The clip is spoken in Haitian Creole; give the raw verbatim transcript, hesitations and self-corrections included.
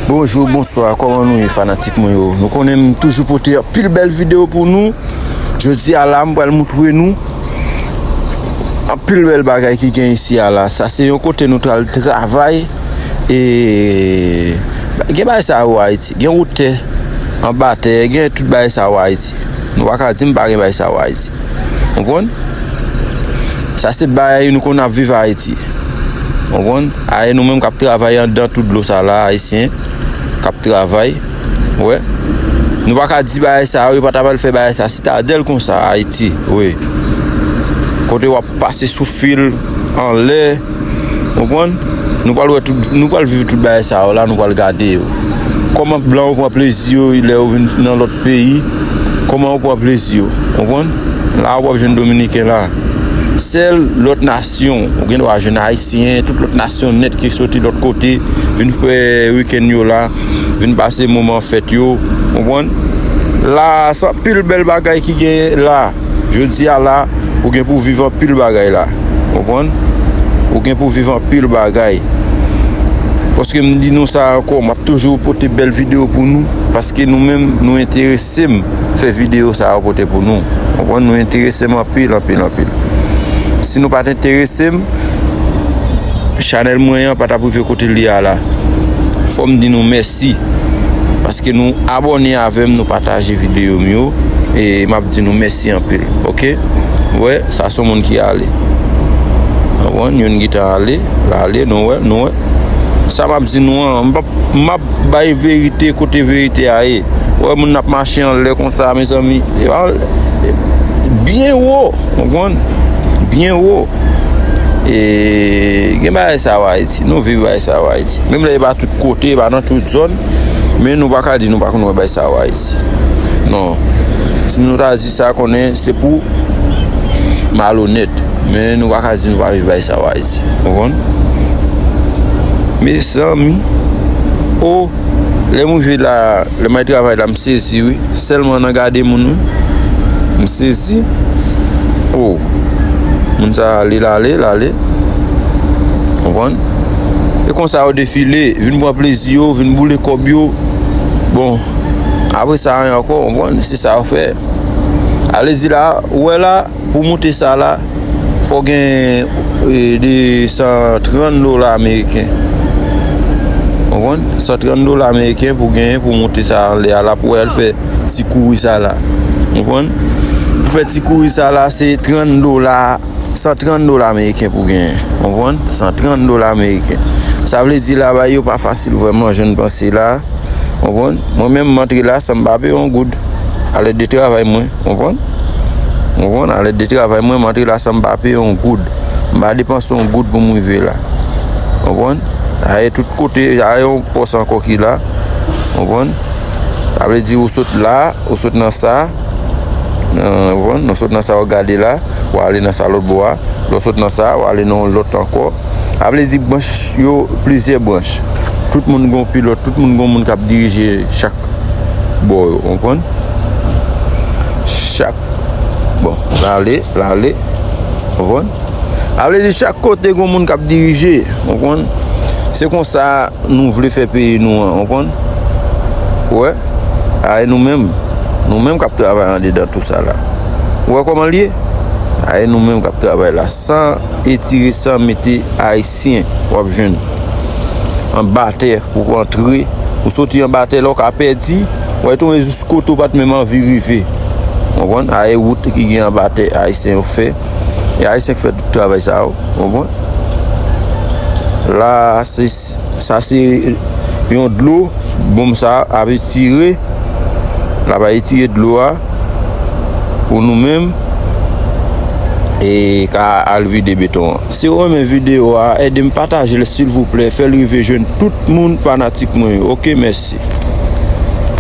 Bonjou, bonswa, kòman nou ye, fanatik mwen yo? Nou konnen m toujou pote anpil bèl videyo pou nou. Jodi a la, m pral moutre nou anpil bèl bagay ki gen isi a la. Sa se yon kote nou pral travay. E gen bagay sa yo Ayiti. Gen wout tè, anba tè, gen tout bagay sa yo Ayiti. Nou pa ka di m pa gen bagay sa yo Ayiti. Konprann? Sa se bagay nou konn ap viv Ayiti. Konprann? Aye nou menm k ap travay anndan tout dlo sa la, ayisyen k ap travay. Wè. Nou pa ka di bagay sa yo, yo pa t ap al fè bagay sa Sitadèl konsa, Ayiti, wi. Kote w ap pase sou fil anlè, konprann? Nou pral wè tout, nou pral viv tout bagay sa yo la, nou pral gade yo. Kòman blan yo pran plezi yo lè yo vin nan lòt peyi? Kòman yo pran plezi yo? Konprann? La w ap jwenn Dominiken la. Sèl lòt nasyon, ou gen dwa jwenn Ayisyen, tout lòt nasyon nèt ki soti lòt kote, vin fè wikenn yo la, vin pase moman fèt yo, konprann? La, se anpil bèl bagay ki gen la. Jodi a la, ou gen pou viv anpil bagay la. Konprann? Ou gen pou viv anpil bagay. Paske m di nou sa ankò, m ap toujou pote bèl videyo pou nou. Paske nou menm, nou enterese m fè videyo sa yo pote pou nou. Konprann? Nou enterese m anpil, anpil, anpil. Si nou pa t enterese m, chanèl mwen an pa t ap rive kote l ye a la. Fò m di nou mèsi. Paske nou abòne avè m, nou pataje videyo m yo. E m ap di nou mèsi anpil. Oke? Wè, sa se yon moun ki ale. Konprann? Youn gentan ale, l ale, nou wè, nou wè. Sa m ap di nou an, m p ap, m ap bay verite kote verite a ye. Wè, moun ap mache anlè konsa, mezanmi. E pa, byen wo, konprann? Byen wo. E gen bagay sa yo Ayiti. Nou viv bagay sa yo Ayiti. Menm lè e pa tout kote, e pa nan tout zòn, men nou pa ka di nou pa konn wè bagay sa yo Ayiti. Non. Si nou ta di sa, konnen se pou malonèt. Men nou pa ka di nou pa viv bagay sa yo Ayiti. Konprann? Mezanmi. O, lè m rive la, lè m al travay la, m sezi, wi. Sèlman nan gade moun, wi. M sezi. O, moun sa ale, l ale, l ale. Konprann? E konsa yo defile, vin pran plezi yo, vin boule kòb yo. Bon, apre sa, anyen ankò, konprann? Se sa yo fè. Ale di la, ou wè la, pou moute sa la, fò gen, e, de san trant dola ameriken. Konprann? San trant dola ameriken pou genyen pou moute sa anlè a la, pou al fè ti kouri sa la. Konprann? Pou fè ti kouri sa la, se trant dola, san trant dola ameriken pou genyen. Konprann? San trant dola ameriken. Sa vle di la, bagay yo pa fasil vrèman, jan n panse la. Konprann? Mwen menm, m antre la san m pa peye yon goud. Alèd de travay mwen, konprann? Konprann? Alèd de travay mwen, m antre la san m pa peye yon goud. M pa depanse yon goud pou m rive la. Konprann? Aye tout kote, aye yon pòs ankò ki la. Konprann? Sa vle di ou sot la, ou sot nan sa. Nan, konprann? Ou sot nan sa ou gade la, ou ale nan sa lòt bò a. Lè w sot nan sa, ou ale nan yon lòt ankò. Sa vle di branch yo, plizyè branch. Tout moun gon pilòt, tout moun gon moun k ap dirije chak bò yo, konprann? Chak, bon, l ale, l ale, konprann? Sa vle di chak kote gon moun k ap dirije, konprann? Se konsa nou vle fè peyi nou an, konprann? Ou wè? Ay nou menm, nou menm k ap travay andedan tou sa la. Ou wè kòman l ye? Ay nou menm k ap travay la, san etire, san mete, ayisyen w ap jwenn anba tè pou antre. Ou soti anba tè la, ou ka pèdi, w al tonbe jis kote w pa t menm anvi rive. Konprann? Ay wout ki gen anba tè, ayisyen yo fè. E ayisyen k fè tout travay sa yo. Konprann? La, se, sa se yon dlo, bonm sa ap etire, l ap etire dlo a pou nou menm, e ka al vide beton an. Si w renmen videyo a, ede m pataje l silvouplè, fè l rive jwenn tout moun fanatik mwen yo. Oke, mèsi.